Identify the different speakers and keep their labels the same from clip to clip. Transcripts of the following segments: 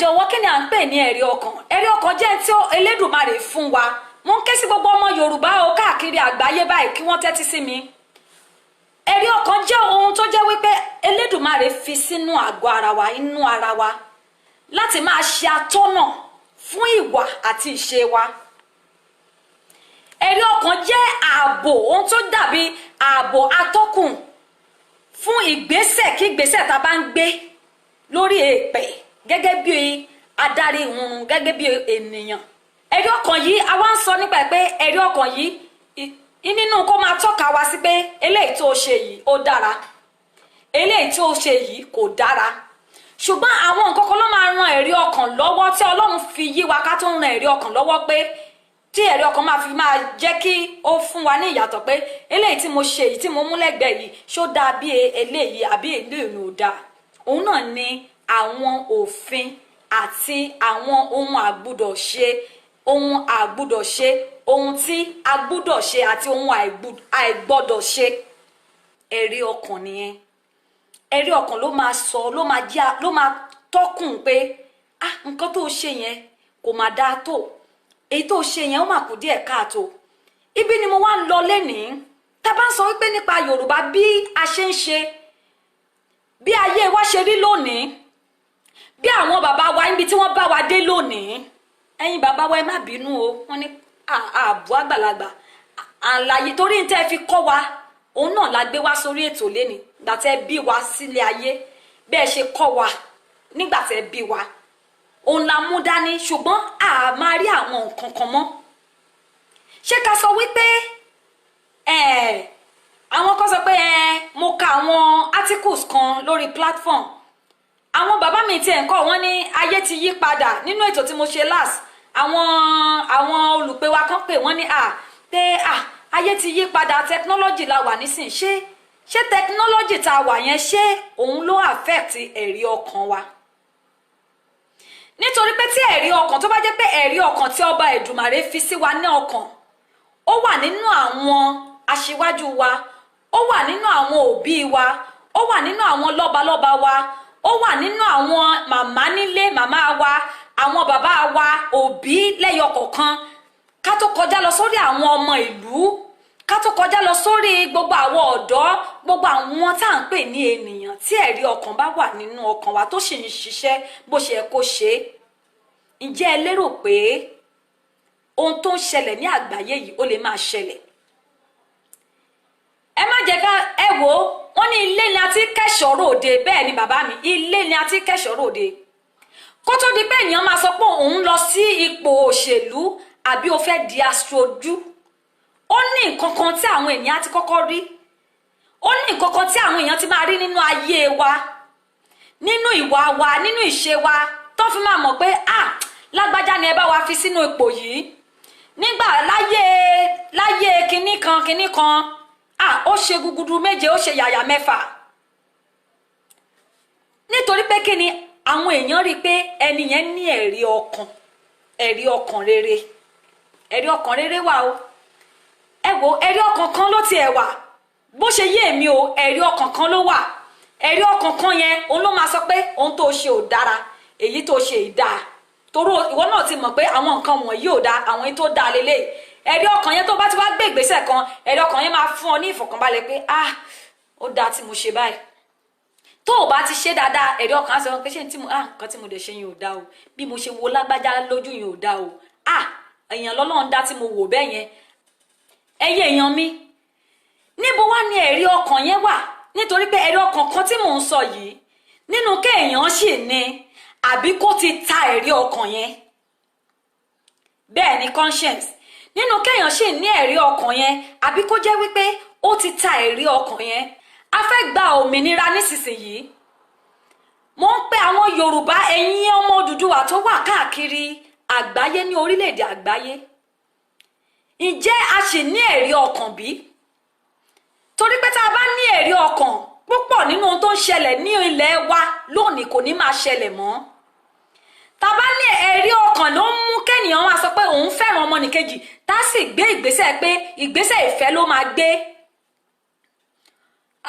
Speaker 1: Jọ̀wọ́, kí ni à ń pè ní ẹ̀rí ọkàn? Ẹ̀rí ọkàn jẹ́ tí Elédùmarè fún wa. Mo ń ké sí gbogbo ọmọ Yorùbá o káàkiri àgbáyé báyìí kí wọ́n tẹ́tí sí mi. Ẹ̀rí ọkàn jẹ́ ohun tó jẹ́ wípé Elédùmarè fi sínú àgọ́ ara wa, inú ara wa, láti máa ṣe atọ́nà fún ìwà àti ìṣe wa. Ẹ̀rí ọkàn jẹ́ ààbò, ohun tó dàbí ààbò atọ́kùn fún ìgbésẹ̀ kí ìgbésẹ̀ tá a bá ń gbé lórí èèpẹ̀ gẹ́gẹ́ bí adarí ìhun, gẹ́gẹ́ bí ènìyàn. Ẹ̀rí ọkàn yìí, a wá ń sọ nípa ẹ̀ pé ẹ̀rí ọkàn yìí nínú kó máa tọ́ka wa sí pé eléyìí tó ṣe yìí, ó dára, eléyìí tó ṣe yìí kò dára. Ṣùgbọ́n àwọn nǹkan kan ló máa ran ẹ̀rí ọkàn lọ́wọ́ tí Ọlọ́run fi yí wa ká tó ń ran ẹ̀rí ọkàn lọ́wọ́, pé tí ẹ̀rí ọkàn máa fi máa jẹ́ kí ó fún wa ní ìyàtọ̀ pé eléyìí tí mo ṣe yìí, tí mo mú lẹ́gbẹ̀ẹ́ yìí, ṣó dáa bí eléyìí àbí eléyìí ò dáa. Òun náà ni àwọn òfin àti àwọn ohun àgbúdọ̀ ṣe, ohun àgbúdọ̀ ṣe, ohun tí a gbúdọ̀ ṣe àti ohun àìgbọ́dọ̀ ṣe. Ẹ̀rí ọkàn nìyẹn. Ẹ̀rí ọkàn ló máa sọ, ló máa jẹ́, ló máa tọ́kùn pé, ah, nǹkan tó ṣe yẹn kò máa dáa tó, èyí tó ṣe yẹn, ó máa kù díẹ̀ káàtó. Ibi ni mo wá ń lọ lénìí. Tá a bá ń sọ wípé nípa Yorùbá, bí a ṣe ń ṣe, bí ayé wa ṣe rí lónìí, bí àwọn bàbá wa, níbi tí wọ́n bá wa dé lónìí, ẹ̀yin bàbá wa, ẹ má bínú o. Wọ́n ní àbú àgbàlagbà àlàyé torí ní tẹ́ ẹ fi kọ́ wa, òun náà la gbé wá sórí ètò lénìí. Gbà tẹ́ bí wa sílé ayé, bẹ́ẹ̀ ṣe kọ́ wa nígbà tẹ́ bí wa, òun la mú dání. Ṣùgbọ́n a máa rí àwọn nǹkan kan mọ́. Ṣé ká sọ wípé àwọn kan sọ pé mo ka àwọn articles kan lórí platform àwọn bàbá mi tiẹ̀ ń kọ́, wọ́n ní ayé ti yí padà. Nínú ètò tí mo ṣe last, àwọn olùpẹ̀ wa kan pè, wọ́n ní à pé à ayé ti yí padà, technology la wà nísìn. Ṣé technology tá a wà yẹn, ṣé òun ló affect ẹ̀rí ọkàn wa? Nítorí pé tí ẹ̀rí ọkàn tó bá jẹ́ pé ẹ̀rí ọkàn tí ọba Èdùmàrè fi sí wa ní ọkàn, ó wà nínú àwọn aṣíwájú wa, ó wà nínú àwọn òbí wa, ó wà nínú àwọn lọ́balọ́ba wa, ó wà nínú àwọn màmá nílé, màmá wa, àwọn bàbá wa, òbí lẹ́yọ kọ̀ọ̀kan, ká tó kọjá lọ sórí àwọn ọmọ ìlú, ká tó kọjá lọ sórí gbogbo àwọn ọ̀dọ́, gbogbo àwọn tá à ń pè ní ènìyàn, tí ẹ̀rí ọkàn bá wà nínú ọkàn wa tó sì ń ṣiṣẹ́ bó ṣe yẹ kó ṣe é, ǹjẹ́ ẹ lérò pé ohun tó ń ṣẹlẹ̀ ní àgbáyé yìí, ó lè máa ṣẹlẹ̀? Ẹ má jẹ́ ká ẹ wò ó. Wọ́n ní ilé ni a ti kẹ́ṣọ̀ọ́ ròde. Bẹ́ẹ̀ ni, bàbá mi, ilé ni a ti kẹ́ṣọ̀ọ́ ròde. Kó tó di pé èèyàn máa sọ pé òun lọ sí ipò òṣèlú àbí o fẹ́ di aṣojú, ó ní nǹkan kan tí àwọn èèyàn ti kọ́kọ́ rí, ó ní nǹkan kan tí àwọn èèyàn ti máa rí nínú ayé wa, nínú ìwà wa, nínú ìṣe wa, tó fi máa mọ̀ pé, ah, lágbájá ni ẹ bá wa fi sínú ipò yìí. Nígbà láyé kinní kan kinní kan, ah, ó ṣe gugudu méje, ó ṣe yàyà mẹ́fà. Nítorí pé kí ni? Àwọn èèyàn rí i pé ẹni yẹn ní ẹ̀rí ọkàn, ẹ̀rí ọkàn rere. Ẹ̀rí ọkàn rere wà o. Ẹ wo, ẹ̀rí ọkàn kan ló tiẹ̀ wà, bó ṣe yé èmi o, ẹ̀rí ọkàn kan ló wà. Ẹ̀rí ọkàn kan yẹn, òun ló máa sọ pé ohun tó ṣe ò dára, èyí tó ṣe ì dáa, torí ìwọ náà ti mọ̀ pé àwọn nǹkan wọ̀nyí ò dáa, àwọn èyí tó dáa lélẹ̀. Ẹ̀rí ọkàn yẹn, tó bá ti wá gbé ìgbésẹ̀ kan, ẹ̀rí ọkàn yẹn máa fún ọ ní ìfọ̀kànbalẹ̀ pé, ah, ó dáa tí mo ṣe báyìí. Tó o bá ti ṣe dáadáa, ẹ̀rí ọkàn á sọ pé, ṣé tí mo, ah, nǹkan tí mo dẹ̀ ṣe yẹn ò dáa o, bí mo ṣe wo lágbájá lójú yẹn ò dáa o. Ah, èèyàn lọ́lọ́run dá tí mo wò bẹ́ẹ̀ yẹn. Ẹyẹ èèyàn mi, níbo wá ni ẹ̀rí ọkàn yẹn wà? Nítorí pé ẹ̀rí ọkàn kan tí mò ń sọ yìí, nínú kéèyàn sì ní àbí kó ti ta ẹ̀rí ọkàn yẹn, bẹ́ẹ̀ ni conscience, nínú kéèyàn sì ní ẹ̀rí ọkàn yẹn àbí kó jẹ́ wípé ó ti ta ẹ̀rí ọkàn yẹn. A fẹ́ gba òmìnira nísinsìnyí. Mo ń pe àwọn Yorùbá, ẹ̀yin ọmọ Odùduwà tó wà káàkiri àgbáyé, ní orílẹ̀-èdè àgbáyé, ǹjẹ́ a sì ní ẹ̀rí ọkàn bí? Torí pé tá a bá ní ẹ̀rí ọkàn, púpọ̀ nínú ohun tó ń ṣẹlẹ̀ ní ilẹ̀ wa lónìí kò ní máa ṣẹlẹ̀ mọ́. Tá a bá ní ẹ̀rí ọkàn, ló ń mú kéèyàn máa sọ pé òun fẹ́ràn ọmọnìkejì, tá a sì gbé ìgbésẹ̀ pé ìgbésẹ̀ ìfẹ́ ló máa gbé.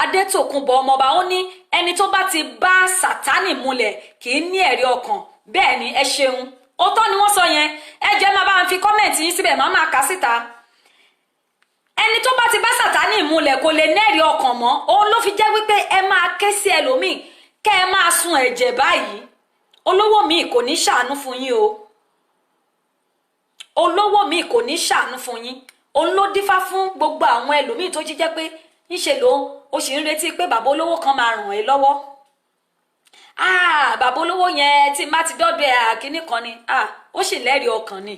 Speaker 1: Adétòkunbọ̀ ọmọọba, ó ní ẹni tó bá ti bá Sátánì múlẹ̀ kì í ní ẹ̀rí ọkàn. Bẹ́ẹ̀ ni, ẹ ṣeun, òótọ́ ni wọ́n sọ yẹn. Ẹ jẹ́ máa bá wọn fi comment yín síbẹ̀, máa máa kà síta. Ẹni tó bá ti bá Sàtánì múlẹ̀ kò lè nẹ́rìí ọkàn mọ́. Òun ló fi jẹ́ wípé ẹ máa ké sí ẹlòmíì, kẹ́ ẹ máa sun ẹ̀jẹ̀ báyìí. Olówó mi kò ní ṣàánú fún yín o, olówó mi kò ní ṣàánú fún yín. Òun ló dífá fún gbogbo àwọn ẹlòmíì tó jíjẹ́ pé ńṣe ló ó sì ń retí pé bàbá olówó kan máa ràn ẹ́ lọ́wọ́. Ah, bàbá olówó yẹn, tí má ti dọ́dọ̀ ẹ̀, àkíní kan ni. Ah, ó sì lẹ́rìí ọkàn ni,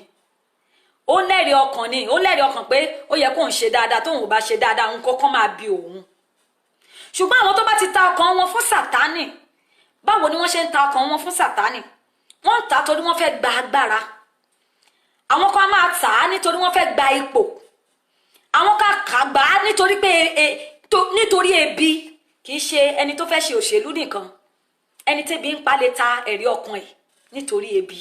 Speaker 1: ó lẹ́rìí ọkàn ni, ó lẹ́rìí ọkàn pé ó yẹ kóun ṣe dáadáa. Tóun ò bá ṣe dáadáa, òun kọ́kọ́ máa bi òun. Ṣùgbọ́n àwọn tó bá ti ta ọkàn wọn fún Sàtánì, báwo ni wọ́n ṣe ń ta ọkàn wọn fún Sàtánì? Wọ́n ń ta torí wọ́n fẹ́ gba agbára. Àwọn kan máa tà á nítorí wọ́n fẹ́ gba ipò. Àwọn kan kà gbà á nítorí pé nítorí ebi. Kì í ṣe ẹni tó fẹ́ ṣe òṣèlú nìkan, ẹni tẹ́bi ń pa lè ta ẹ̀rí ọkàn ẹ̀ nítorí ebi.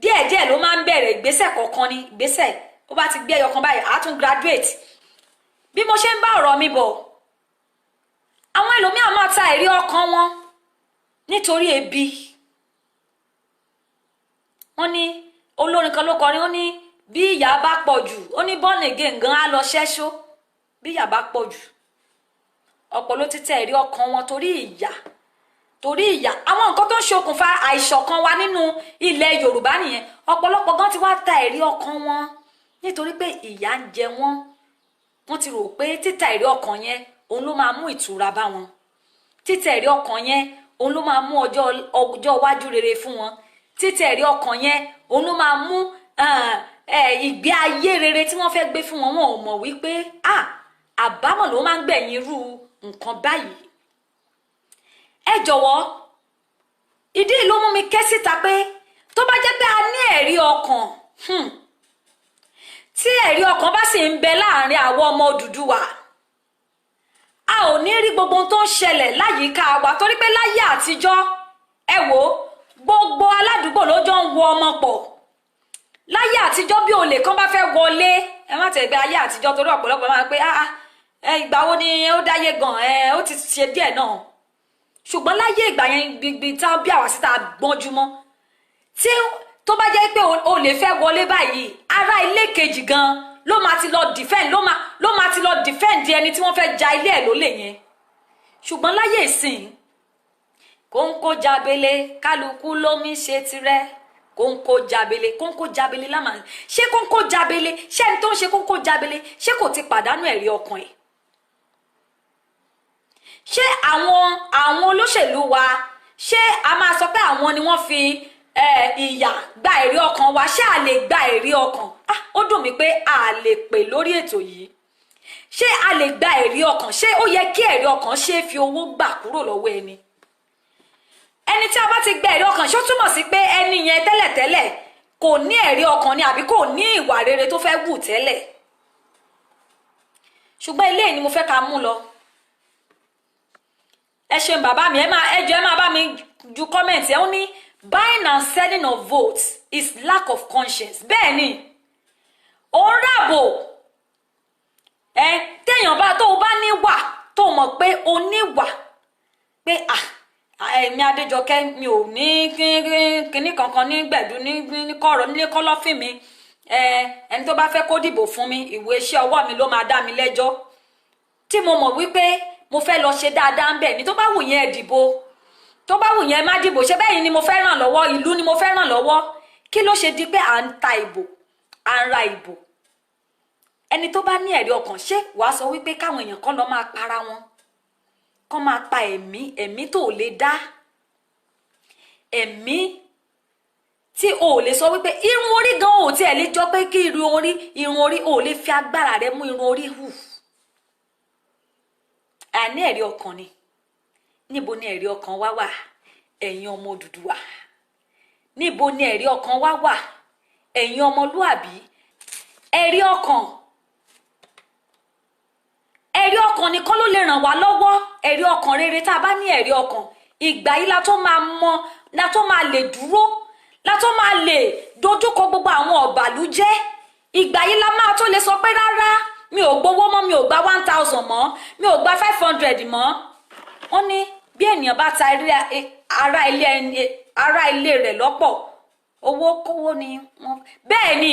Speaker 1: Díẹ̀díẹ̀ ló máa ń bẹ̀rẹ̀. Ìgbésẹ̀ kọ̀ọ̀kan ni ìgbésẹ̀. Ó bá ti gbé ẹyọ kan báyìí, á tún graduate. Bí mo ṣe ń bá ọ̀rọ̀ mi bọ̀, àwọn ẹlòmíà máa ta ẹ̀rí ọkàn wọn nítorí ebi. Wọ́n ní olórin kan ló kọrin, ó ní bí ìyà bá pọ̀ jù, ó ní born again gan á lọ ṣẹ́ṣó. Bí ìyà bá pọ̀ jù, ọ̀pọ̀ ló ti tẹ ẹ̀rí ọkàn wọn torí ìyà, torí ìyà. Àwọn nǹkan tó ń ṣokùnfà àìṣọ̀kan wa nínú ilẹ̀ Yorùbá nìyẹn. Ọ̀pọ̀lọpọ̀ gan ti wá ta ẹ̀rí ọkàn wọn nítorí pé ìyà ń jẹ wọ́n. Wọ́n ti rò pé títa ẹ̀rí ọkàn yẹn, òun ló máa mú ìtura bá wọn. Títa ẹ̀rí ọkàn yẹn, òun ló máa mú ọjọ́ iwájú rere fún wọn. Títa ẹ̀rí ọkàn yẹn, òun ló máa mú ìgbé ayé rere tí wọ́n fẹ́ gbé fún wọn. Wọn ò mọ̀ wípé àbámọ̀ ló máa ń gbẹ̀yìn irú nǹkan báyìí. Ẹ jọ̀wọ́, ìdí ló mú mi ké síta pé tó bá jẹ́ pé a ní ẹ̀rí ọkàn, tí ẹ̀rí ọkàn bá sì ń bẹ láàrin àwọn ọmọ Odùduwà, a ò ní rí gbogbo ohun tó ń ṣẹlẹ̀ láyìíká wa. Torí pé láyé àtijọ́, ẹ wò ó, gbogbo aládùúgbò ló jọ ń wo ọmọ pọ̀. Láyé àtijọ́, bí olè kan bá fẹ́ wọlé, ẹ má tẹ̀gbẹ́ ayé àtijọ́, torí ọ̀pọ̀lọpọ̀ máa ń pé, "Ah, ìgbà wo ni ó dáyé gan?" Ẹ ó ti ṣe díẹ̀ náà, ṣùgbọ́n láyé ìgbà yẹn, gbigbi tá bí àwa síta gbọ́njú mọ́, tí tó bá jẹ́ pé olè fẹ́ wọlé báyìí, ará ilé kejì gan ló máa ti lọ defend, ló máa ti lọ defend ẹni tí wọ́n fẹ́ ja ilé ẹ̀ lólè yẹn. Ṣùgbọ́n láyé ìsìn, kóńkó jábélé, kálukú lómi ṣe tirẹ̀. Kóńkó jábélé, kóńkó jábélé lámà. Ṣé kóńkó jábélé, ṣé ẹni tó ń ṣe kóńkó jábélé, ṣé kò ti pàdánù ẹ̀rí ọkàn ẹ̀? Ṣé àwọn olóṣèlú wa, ṣé a máa sọ pé àwọn ni wọ́n fi ìyà gba ẹ̀rí ọkàn wa? Ṣé a lè gba ẹ̀rí ọkàn? Ah, ó dùn mí pé a lè pè lórí ètò yìí. Ṣé a lè gba ẹ̀rí ọkàn? Ṣé ó yẹ kí ẹ̀rí ọkàn ṣe é fi owó gbà kúrò lọ́wọ́ ẹni? Ẹni tí a bá ti gba ẹ̀rí ọkàn, ṣó túmọ̀ sí pé ẹni yẹn tẹ́lẹ̀tẹ́lẹ̀ kò ní ẹ̀rí ọkàn ni, àbí kò ní ìwà rere tó fẹ́ wù tẹ́lẹ̀? Ṣùgbọ́n eléyìí ni mo fẹ́ ká mú lọ. Ẹ ṣeun bàbá mi. Ẹ máa, ẹ jọ̀ọ́, ẹ máa bá mi ju comment. Ẹ ó ní buying and selling of votes is lack of conscience. Bẹ́ẹ̀ ni, òun ràbò ẹ. Téèyàn bá, tó o bá níwà, tó o mọ̀ pé o níwà pé, ah, èmi Adéjọkẹ́, mi ò ní kíní kankan ní gbẹ̀dú ní kọ̀rọ̀ nílé kọ́lọ́fín mi. Ẹni tó bá fẹ́ kó dìbò fún mi, ìwé iṣẹ́ ọwọ́ mi ló máa dá mi lẹ́jọ́. Tí mo mọ̀ wípé mo fẹ́ lọ ṣe dáadáa ń bẹ̀ ní, tó bá wù yẹn, ẹ dìbò, tó bá wù yẹn, má dìbò. Ṣé bẹ́ẹ̀ ni mo fẹ́ ràn lọ́wọ́, ìlú ni mo fẹ́ ràn lọ́wọ́. Kí ló ṣe di pé à ń ta ìbò, à ń ra ìbò? Ẹni tó bá ní ẹ̀rí ọkàn, ṣé wàá sọ wípé káwọn èèyàn kan lọ máa para wọn, kán máa pa ẹ̀mí, ẹ̀mí tó lè dá, ẹ̀mí tí o ò lè sọ wípé irun orí gan ò tiẹ̀ lè jọ pé kí irun orí o ò lè fi agbára rẹ mú irun orí hù? Àní ẹ̀rí ọkàn ni. Níbo ni ẹ̀rí ọkàn wa wà, ẹ̀yin ọmọ Odùduwà? Níbo ni ẹ̀rí ọkàn wa wà, ẹ̀yin ọmọlúàbí? Ẹ̀rí ọkàn, ẹ̀rí ọkàn nìkan ló lè ràn wá lọ́wọ́. Ẹ̀rí ọkàn rere, tá a bá ní ẹ̀rí ọkàn, ìgbà yìí la tó máa mọ, la tó máa lè dúró, la tó máa lè dojúkọ gbogbo àwọn ọ̀bàlújẹ́. Ìgbà yìí la máa tó lè sọ pé rárá, mi ò gbowó mọ́, mi ò gba 1,000 mọ́, mi ò gba 500 mọ́. Wọ́n ní bí ènìyàn bá ta ara ilé ẹni Ará ilé rẹ̀ lọ́pọ̀. Owó kówó ni wọ́n. Bẹ́ẹ̀ ni,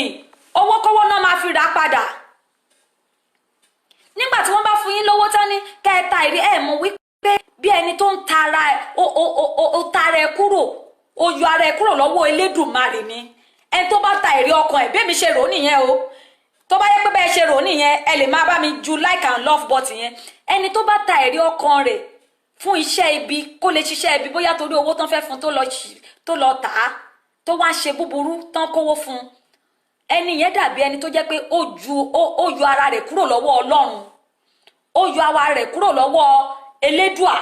Speaker 1: owó kówó náà máa fi rà padà. Nígbà tí wọ́n bá fún yín lówó tán ní kẹta ìrí, ẹ̀ mọ̀ wípé bí ẹni tó ń tara ẹ, ó tara ẹ kúrò, ó yọ ara ẹ kúrò lọ́wọ́ Elédùmarè ni. Ẹni tó bá ta èrè ọkàn ẹ̀, bẹ́ẹ̀ mi ṣe rò ó nìyẹn o. Tó bá yẹ pé bẹ́ẹ̀ ṣe rò ó nìyẹn, ẹ lè máa bá mi ju like and love button yẹn. Ẹni tó bá ta èrè ọkàn rẹ̀ fún iṣẹ́ ibi, kó lè ṣiṣẹ́ ibi, bóyá torí owó tán fẹ́ fún, tó lọ tà á, tó wá ń ṣe búburú tán kówó fún un, ẹni yẹn dàbí ẹni tó jẹ́ pé ó ju ó yọ ara rẹ̀ kúrò lọ́wọ́ Ọlọ́run, ó yọ ara rẹ̀ kúrò lọ́wọ́ Elédùà,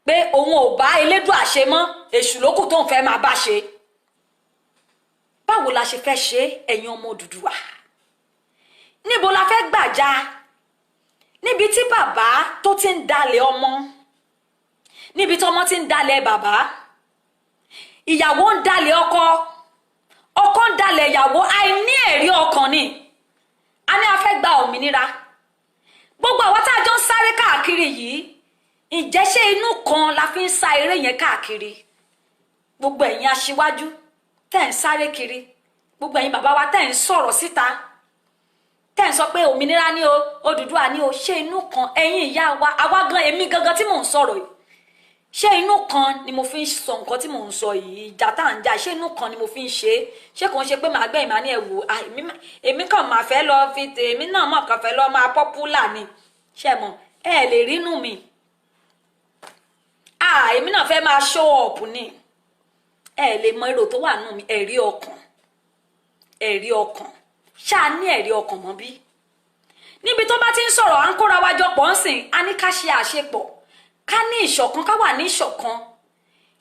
Speaker 1: pé òun ò bá Elédùà ṣe mọ́, èṣù lókù tóun fẹ́ máa bá ṣe. Báwo la ṣe fẹ́ ṣe, ẹ̀yin ọmọ Odùduwà? Níbo la fẹ́ gbàjà níbi tí bàbá tó ti ń dalẹ̀ ọmọ, níbi tí ọmọ ti ń dalẹ̀ bàbá, ìyàwó ń dalẹ̀ ọkọ, ọkọ ń dalẹ̀ ìyàwó? Àìní ẹ̀rí ọkàn ni. A ní a fẹ́ gba òmìnira. Gbogbo àwọn tá a jọ ń sáré káàkiri yìí, ǹjẹ́ ṣé inú kan la fi ń sá eré yẹn káàkiri? Gbogbo ẹ̀yin aṣíwájú tẹ́ ń sáré kiri, gbogbo ẹ̀yin bàbá wa tẹ́ ń sọ̀rọ̀ síta, tẹ́ ń sọ pé òmìnira ní o, Odùduwà ní o, ṣé inú kan? Ẹ̀yin ìyá wa, àwa gan, èmi gangan tí mò ń sọ̀rọ̀ yìí, ṣé inú kan ni mo fi ń sọ nǹkan tí mò ń sọ yìí? Ìjà tá à ń jà, ṣé inú kan ni mo fi ń ṣe é? Ṣé kò ń ṣe pé màá gbẹ̀yìn, màá ní ẹ̀ wò, èmi kàn máa fẹ́ lọ fi tèmi náà mọ̀ kàn fẹ́ lọ máa popular ni? Ṣe mọ̀ ẹ lè rínú mi, èmi náà fẹ́ máa show up ni. Ẹ lè mọ èrò tó wà nù mí. Ẹ̀rí ọkàn, ẹ̀rí ọkàn, ṣáà ní ẹ̀rí ọkàn mọ́ bí? Níbi tó bá ti ń sọ̀rọ̀, à ń kóra wa jọ pọ̀ ń sìn, a ní ká ṣe àṣepọ̀, ká ní ìṣọ̀kan, ká wà ní ìṣọ̀kan.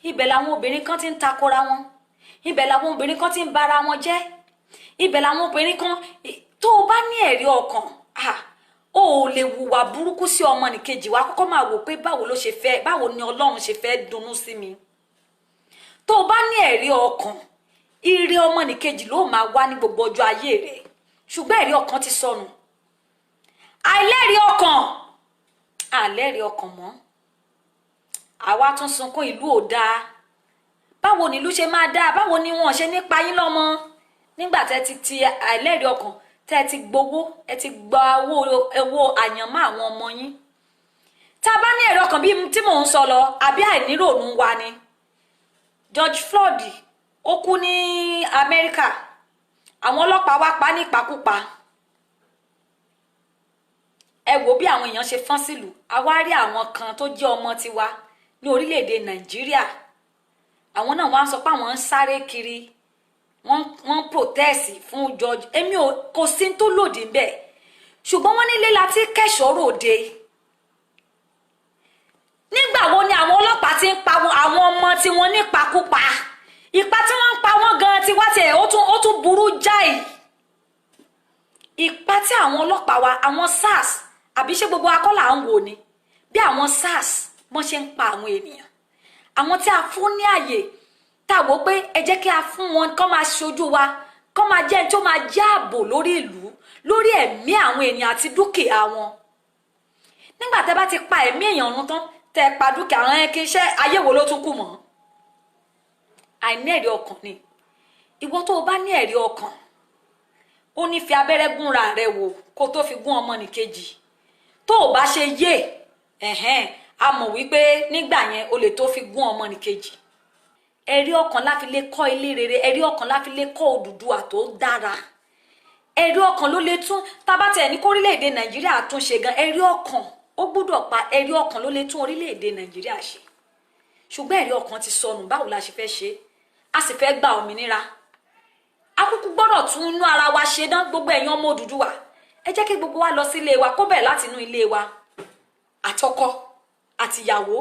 Speaker 1: Ibẹ̀ làwọn obìnrin kan ti ń takora wọn, ibẹ̀ làwọn obìnrin kan ti ń bara wọn jẹ́, ibẹ̀ làwọn obìnrin kan. Tó o bá ní ẹ̀rí ọkàn, o ò lè hùwà burúkú sí ọmọnìkejì wa. Kọ́kọ́ máa wò pé báwo ló ṣe fẹ́, báwo ni Ọlọ́run ṣe fẹ́ dunnú sí mi. Tó o bá ní ẹ̀rí ọkàn, ire ọmọnìkejì ló máa wá ní gbogbo ọjọ́ ayé rẹ̀. Ṣùgbọ́n ẹ̀rí ọkàn ti sọnù. Àìlẹ́rìí ọkàn, àìlẹ́rìí ọkàn mọ́. Àwa tún sunkún, ìlú ò dáa. Báwo ni ìlú ṣe máa dáa? Báwo ni wọn ṣe ní pa yín lọ́mọ nígbà tẹ́ ti ti àìlẹ́rìí ọkàn, tẹ́ ti gbowó, ẹ ti gba owó, owó àyànmọ́ àwọn ọmọ yín? Tá a bá ní ẹ̀rí ọkàn bí tí mò ń sọ lọ, àbí àìníròònú wa ni. George Floyd, ó kú ní Amẹ́ríkà, àwọn ọlọ́pàá wá pa ní ìpakúpa. Ẹ wò bí àwọn èèyàn ṣe fọ́n sílùú. A wá rí àwọn kan tó jẹ́ ọmọ tiwa ní orílẹ̀-èdè Nàìjíríà, àwọn náà wá ń sọ pé àwọn ń sáré kiri, wọ́n protest fún George. Èmi ò kò sí tó lòdì ń bẹ̀, ṣùgbọ́n wọ́n nílé láti kẹ́ṣọ̀ọ́ ròde. Nígbà wo ni àwọn ọlọ́pàá ti ń pa àwọn ọmọ tí wọ́n nípakúpa? Ipa tí wọ́n ń pa wọ́n gan ti wá tiẹ̀, ó tún burú jáì. Ipa tí àwọn ọlọ́pàá wa, àwọn SARS, àbí ṣé gbogbo akọ́là ń wò ni bí àwọn SARS wọ́n ṣe ń pa àwọn ènìyàn, àwọn tí a fún ní àyè, tá a wò pé ẹ jẹ́ kí a fún wọn kọ́ máa ṣojú wa, kọ́ máa jẹ́ ẹni tó máa jẹ́ ààbò lórí ìlú, lórí ẹ̀mí àwọn ènìyàn àti dúkìá wọn. Nígbà tẹ́ bá ti pa ẹ̀mí èèyàn run tán, tẹ́ pa dúkìá wọn, kí iṣẹ́ ayé wo ló tún kù mọ́? Àìní ẹ̀rí ọkàn ni. Ìwọ tó o bá ní ẹ̀rí ọkàn, ó ní fi abẹ́rẹ́ gúnra rẹ wò kó tó fi gún ọmọnìkejì. Tó o bá ṣe yé ẹ̀hẹ́n, a mọ̀ wípé nígbà yẹn o lè tó fi gún ọmọnìkejì. Ẹ̀rí ọkàn la fi lè kọ́ ilé rere. Ẹ̀rí ọkàn la fi lè kọ́ Odùduwà tó dára. Ẹ̀rí ọkàn ló lè tún tábàtẹ̀ ní kórílẹ̀-èdè Nàìjíríà tún ṣe gan. Ẹ̀rí ọkàn ó gbúdọ̀ pa. Ẹ̀rí ọkàn ló lè tún orílẹ̀-èdè Nàìjíríà ṣe, ṣùgbọ́n ẹ̀rí ọkàn ti sọnù. Báwo la ṣe fẹ́ ṣe? A sì fẹ́ gba òmìnira, akúkú gbọ́dọ̀ tún inú ara wa ṣe dán. Gbogbo ẹ̀yin ọmọ Odùduwà, ẹ jẹ́ kí gbogbo wa lọ sí ilé wa, kó bẹ̀rẹ̀ láti inú ilé wa, àtọkọ àtìyàwó.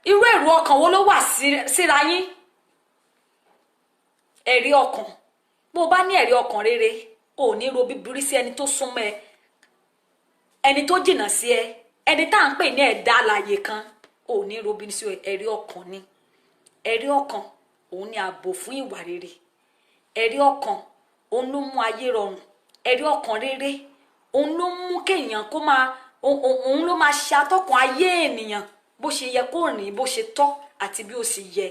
Speaker 1: Irú èrò ọkàn wo ló wà síra yín? Ẹ̀rí ọkàn, bó o bá ní ẹ̀rí ọkàn rere, o ò ní ro bíburú sí ẹni tó súnmọ́ ẹ, ẹni tó jìnnà sí ẹ, ẹni tá à ń pè ní ẹ̀dá alààyè kan, o ò ní ro bíburú sí ẹ. Ẹ̀rí ọkàn ni. Ẹ̀rí ọkàn òun ni ààbò fún ìwà rere. Ẹ̀rí ọkàn òun ló mú ayé rọrùn. Ẹ̀rí ọkàn rere òun ló mú kéèyàn kó máa, òun ló máa ṣe atọ́kùn ayé ènìyàn bó ṣe yẹ kó rìn, bó ṣe tọ́ àti bí ó sì yẹ.